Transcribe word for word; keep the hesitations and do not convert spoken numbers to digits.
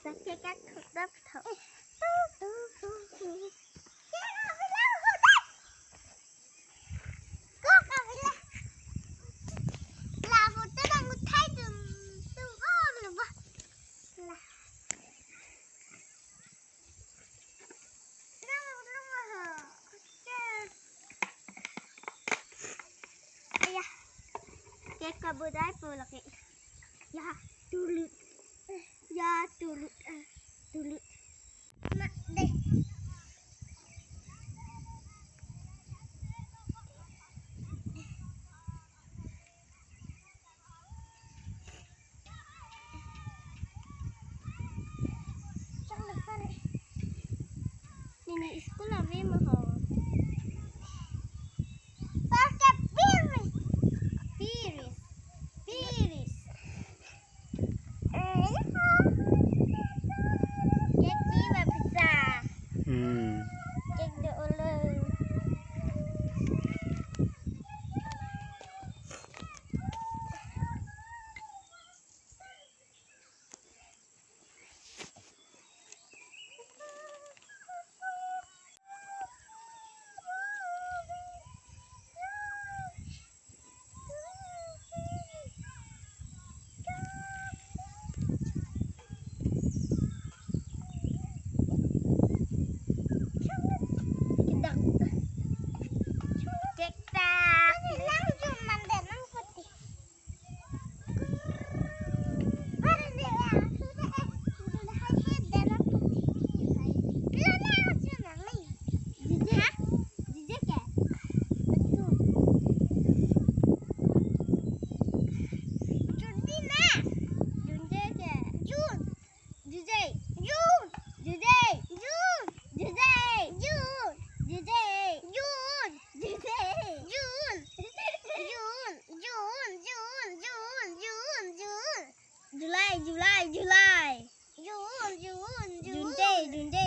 Sakekak khutap tho. Tuk, tuk, tuk, tuk. Kok kavila. La photo nang uthai tum, tum, oh, lupa. La. Nang, nang, ah. Ayah. Kek kabudai po laki. Ya, tulut. Ya, tulut. Ah, tulut. Mak deh. Nini school ave ma ho? Pakai piris. Piris. Piris. Kek di ma pisa. Hmm. Kek do ulo. Kek ta. Nang jun mande nang putih. Jujai. Jun. Jujai. Jun. Jujai. Jun. Jujai. Jun. Jujai. Jun. Jun. Jun. Jun. Jun. Jun. Jun. July, July, July. Jun, Jun, Jun. Junte, Junte,